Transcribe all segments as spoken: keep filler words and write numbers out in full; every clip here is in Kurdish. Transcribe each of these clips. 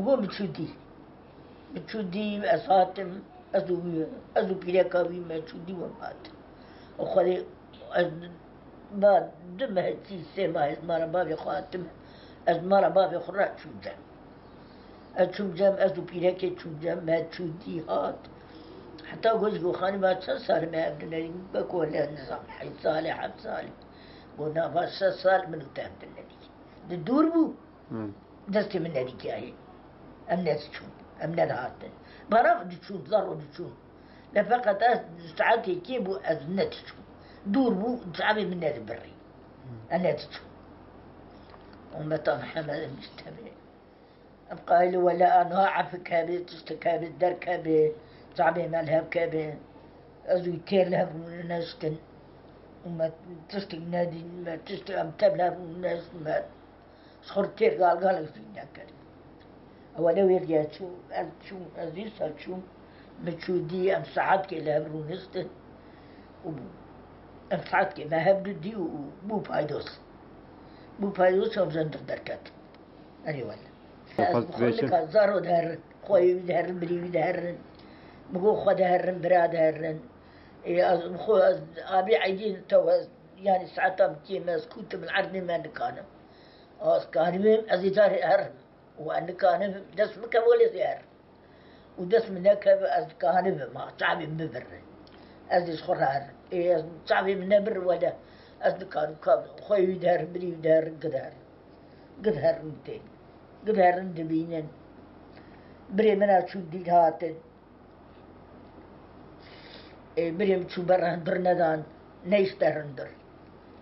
Bû min çû dî. Min çû dî, ez hatim, ez û, ez û pîreka wî me çû dî, we hatin. Û Xwedê, ez ba du meh, çî sê meh ez mala bavê xwe hatim, ez mala bavê xwe re çûm cem. Ez çûm cem, ez û pîrekê çûm cem, me çû dî hat. Heta got, ji xanî va çend salî me hev dinedî, wek wele nizam, heyt salî, heft salî. Got, na va şeş sal min û te hev dinedî. Di dûr bû. Hmm. Destê min nedikiyayê. Em nediçûn. Em nedihatin. Barav diçûn, zaro diçûn. Me feqet ez saetê kê bû ez nediçûn. Dûr bû, çavê min nedibirî. Hmm. Ez nediçûn. Ummeta Mihemed em ji tevê. Em qayîl wele anha efik hebê, tiştik hebê, derk hebê, çavê me li hev kebê. Ez û têr li hev rûniştin. Û me tiştik nedîn, me tiştik em tev li hev rûniştin, me Ji xwe re têr galgalek jî nekir. Ewele wê diye çû, ez çûm, ez dîsa çûm, min çû dî, em saetkê li hev rûnistin û em saetkê me hev du dî û bû paydos. Bû paydos, em ji hundir derketin. Erê wele. Ez Xwest bi xwe bêjim. Nika zaro diherin, xweyê wî diherin, birî wî diherin. Min got xwe diherin, bira diherin. Ê, ez bi xwe, ez abî eydîn tew ez, yanî saeta min kêm ez kûtim, erdê me nikanim. Ez kanibim, ez ê carê herim. Û ez nikanim dest bikevo lê zêr. Û dest min nekeve, ez kanibim, ha, çavê min bibirre. Ez ê ji xwe re herim. Ê, ez çavê min nebirre wele, ez nikanim, ka xweyê wî diherim, birî wî diherim, gidiherim. Gidiherim tê. Gidiherim dibînin. Birê min a çû dî hatin. Ê, birê min çû ber hundir nedan, neyşte hundir.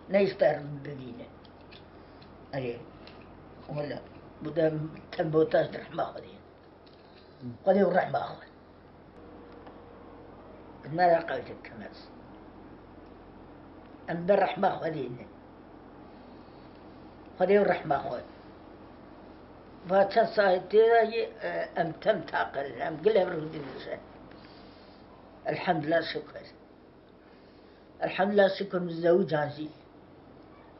Neyşte hundir bibîne. Erê, wele, bu da tembotaj di rehma Xwedê. Xwedê û rehma xwe. Nara qewt dikim ez. Em bi rehma Xwedê ne. Xwedê û rehma xwe. Va çend saetê de yê, e, em tem taqil, em gil hev rû dinêşe. Elhamdulillah şükür. Elhamdulillah şükür, min zewcan jî.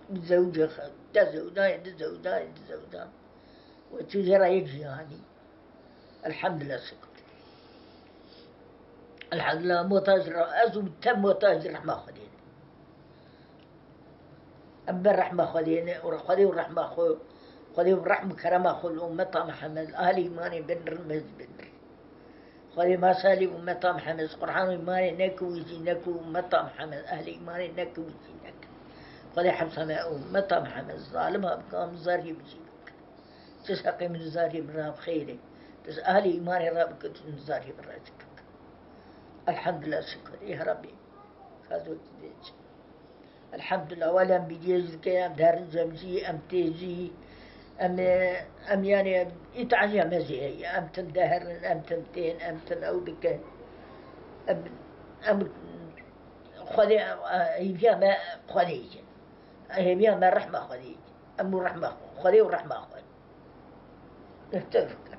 Min zewcê xe-, te zewcan, yê di zewcan, yê di zewcan. We çû jê re yek jî anî. Elhamdulillah şükür. Elhamdulillah, muhtac re-, ez û te muhtac rehma Xwedê ne. Em ber rehma Xwedê ne, û Xwedê û rehma xwe, Xwedê û rehm û kerema xwe li ummeta Mihemed, ahlê îmanê binirin, me jî binirin. Xwedê masalî ummeta Mihemed, ji Qur'an û îmanê nekin wî jî nekin, ummeta Mihemed, ahlê îmanê nekin wî jî nekin. Xwedê hepsa me ummeta Mihemed, zalim ha bika, em zarî bijî bikin. Çi ji heqê min zarî min ra bi xêrê. Tu ji ahlê îmanê ra bike, tu min zarî min ra çi bike. Elhamdulillah, şükür. Ya Rabbî. Xazo tu dê çi. Elhamdulillah, wele em bîdiyê jî dike, em derin cem jî, em tê jî. Em, e, em yani îtacîya me jî heye. Em tim deherin, em tim tên, em tim ew dikin. Em, em Xwedê, e, hêviya me Xwedê ye. Hêviya me rehma Xwedê ye. Em û rehma Xwedê û rehma Xwe. Tevfik.